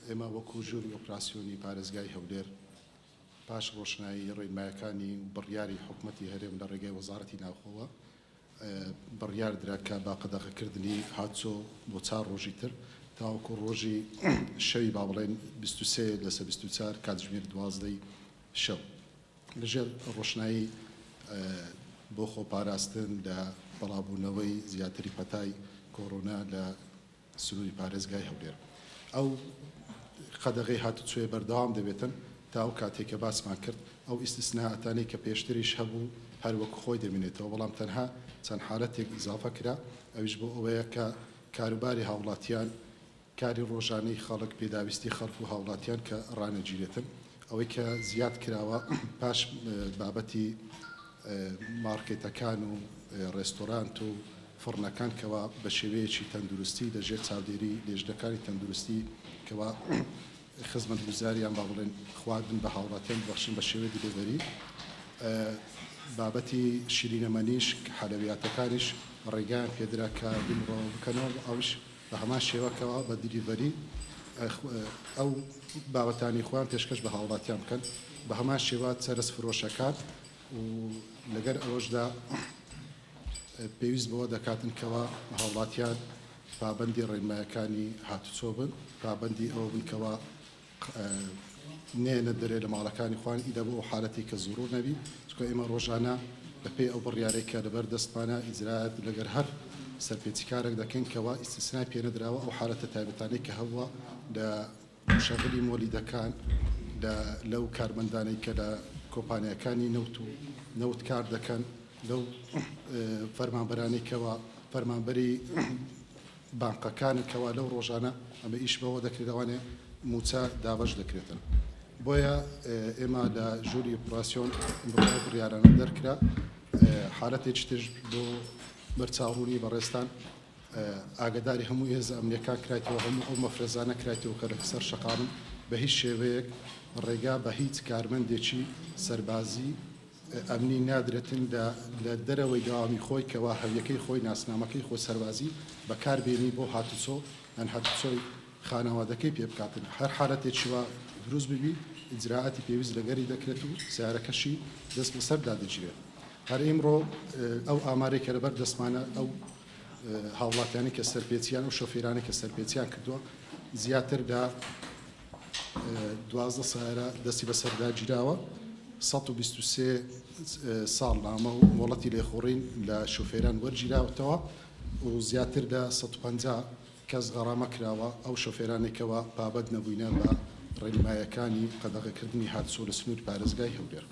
ئێمە وەکو ژووری ئۆپراسیۆنی پارێزگای هەولێر پاش ڕۆشنایی ڕێنمایەکانی و بڕیاری حکومەتی هەرێم لە ڕێگای وەزارەتی ناوخۆوە بڕیار درا کە بە قەدەغەکردنی هاتچۆ بۆ چار ڕۆژی تر تاوەکو ڕۆژی شەوی با بڵێن 23 لەسەر 24 کاتژمێر 12 ی شەو لەژێر ڕۆشنایی بۆ خۆپاراستن لە بەڵاوبوونەوەی زیاتری پەتای کۆرۆنا لە سنووری پارێزگای هەولێر ئەو قەدەغەی هاتوچۆیە بەردەوام دەبێتن تا ئەو کاتەی کە باسمان کرد ئەو ئیستسنائاتانەی کە پێشتریش هەبوو هەر وەک خۆی دەمێنێتەوە بەڵام تەنها چەند حالەتێک ئیزافە کرا ئەویش بۆ ئەوەیە کە کاروباری هاوڵاتیان کاری ڕۆژانەی خەڵک پێداویستی خەڵک و هاوڵاتیان کە ڕانەگیرێتن ئەوەی کە زیاد کراوە پاش بابەتی مارکێتەکان و ڕێستۆرانت و فڕنەکان کەوا بە شێوەیەکی تەندروستی لە ژێر چاودێری لێژنەکانی تەندروستی کەوا خزمەتگوزاریان با بڵێن خواردن بە هاوڵاتیان ببەخشن بە شێوەی delivery بابەتی شیرینەمەنیش حەلەویاتەکانیش ڕێگایان پێدرا کە بنڕەوە بکەنەوە ئەوش بە هەمان شێوە کەوا بە delivery ئەو بابەتانی خۆیان پێشکەش بە هاوڵاتیان بکەن بە هەمان شێوە چەرەس فرۆشەکان و لەگەر ئەوەشدا پێویست بەوە دەکاتن کەوا هاوڵاتیان پابەندی ڕێنمایەکانی هاتوچۆ بن، پابەندی ئەوە بن کەوا نێنە دەرێ لە ماڵەکانی خۆیان ئیلا بۆ ئەو حالەتی کە زڕور نەبی، چونکە ئێمە ڕۆژانە بە پێی ئەو بڕیارەی کە لەبەر دەستمانە ئیجرائات لەگەر هەر سەرپێچیکارێک دەکەین کەوا ئیستیسنای پێ نەدراوە ئەو حالەتە تایبەتانەی کە هەبووە لە مشغلی مۆلیدەکان لە لەو کارمەندانەی کە لە کۆمپانیاکانی نەوت و نەوت کار دەکەن لەو فەرمانبەرانەی کەوا فەرمانبەری بانقەکانن کەوا لەو ڕۆژانە ئەمە ئیش بەوە دەکرێت لەوانێ موچە دابەش دەکرێتن بۆیە ئێمە لە ژووری ئۆپراسیۆن ئەو بڕیارانە دەرکرا حالەتێکی تر بۆ بەرچاوڕوونی بەڕێزتان ئاگەداری هەموو هێزە ئەمنیەکان کرایتەوە، هەموو ئەو مەفرەزانە کرایتەوە کە لەسەر شەقامن، بە هیچ شێوەیەک ڕێگا بە هیچ کارمەندێکی سەربازی ئەمنی نادرێتن لە دەرەوەی دەوامی خۆی کەوا هەویەکەی خۆی ناسنامەکەی خۆی سەربازی بەکار بێنی بۆ هاتوچۆ یان هاتوچۆی خانەوادەکەی پێ بکاتن هەر حالەتێکی وا دروست ببی ئیجرائاتی پێویست لەگەری دەکرێت و سەیارەکەشی دەست بەسەردا دەگیرێت هەر ئیمڕۆ ئەو ئامارەی کە لەبەر دەستمانە ئەو هاوڵاتیانی کە سەرپێچیان و شۆفیرانی کە سەرپێچیان کردووە زیاتر لە 12 سەیارە دەستی بەسەردا گیراوە 123 ساڵنامە و مۆڵەتی لێخوڕین لە شۆفێران وەرگیراوەتەوە و زیاتر لە 150 کەس غەرامە کراوە، ئەو شۆفێرانەی کەوا پابەند نەبووینە بە ڕێنمایەکانی قەدەغەکردنی هاتوچۆ لە سنووری پارێزگای هەولێر.